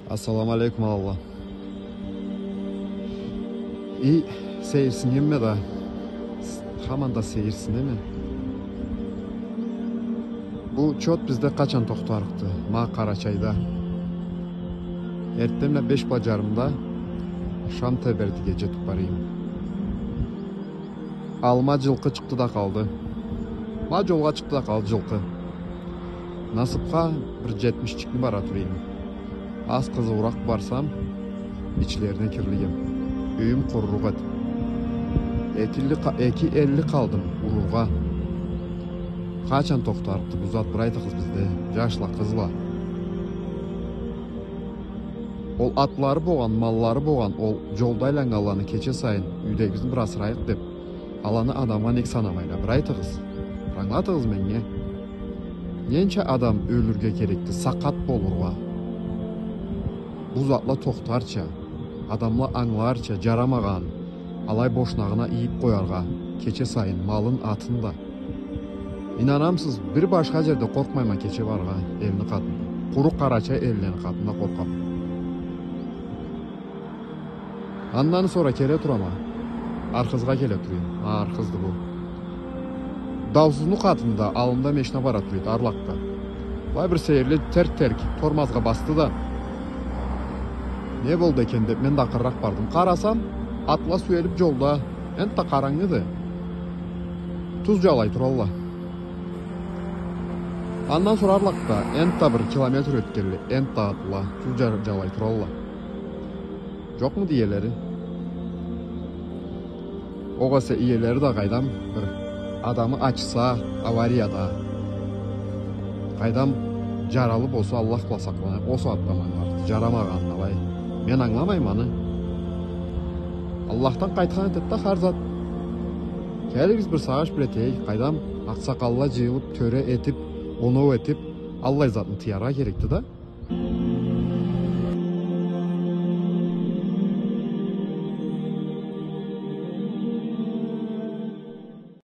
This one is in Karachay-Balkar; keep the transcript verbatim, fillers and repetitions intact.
Ассаламу алейкум, аланла. И сейирсинеме да, с-, хаман да сейирсинеме. Бу чот бизде къачан тохтарыкъды? Ма Къарачайда. Эртденбла беш бла джарымда Шам Тебердиге джетиб барайым. Аллыма джылкъы чыкъды да къалды. Ма джолгъа чыкъды да къалды джылкъы. Насыбха бир джетмишчикни бара турайым. Аз къызыуракъ барсам, ичлерине кирлигем. Юйюм къурурукъ эди. Эки элли къа-, эки элли къалдым урургъа. Къачан тохтарыкъды бу зат, бир айтыгъыз бизде, джашла, къызла. Ол атлары болгъан, маллары болгъан, ол джолда айланнганланы кече сайын юйдегибизни бир асырайыкъ деб, аланы адамгъа нек санамайла, бир айтыгъыз. Бир ангылатыгъыз меннге. Ненча адам ёлюрге керекди, сакъат болургъа? Бу затла тохтарча, адамла ангыларча, джарамагъан, алай бошнагъына ийиб къояргъа, кече сайын малын, атын да. Ийнанамысыз, бир башха джерде къоркъмайма кече барыргъа элни къатында. Къуру Къарачай эллени къатында къоркъама. Андан сора келе турама. Архызгъа келе турайым. Ха, Архызды бу. Даусузну къатында аллымда мешна бара турайды, арлакъда. Былай бир сейирли терк-терк тормозгъа басды да. Не болду экен деб, мен да акъырыракъ бардым. Къарасам, атла сюелиб джолда, энтда къарангыды. Туз джалай туралла. Андан сора арлакъда энтда бир километр ётгенли, энтда атла туз джа-, джалай туралла. Джокъмуду иелери? Огъесе иелери да, къайдам, бир адамы ачыса аварияда, къайдам, джаралы болса, Аллах бла сакъланайыкъ, ол сагъатда ангыларыкъды, джарамагъанын алай. Мен ангыламайма аны. Аллахдан къайтхан этеди да хар зат. Келигиз, бир сагъыш бир этейик, къайдам, акъсакъалла джыйылыб, тёре этиб, оноу этиб, аллай затны тыяргъа керекди да.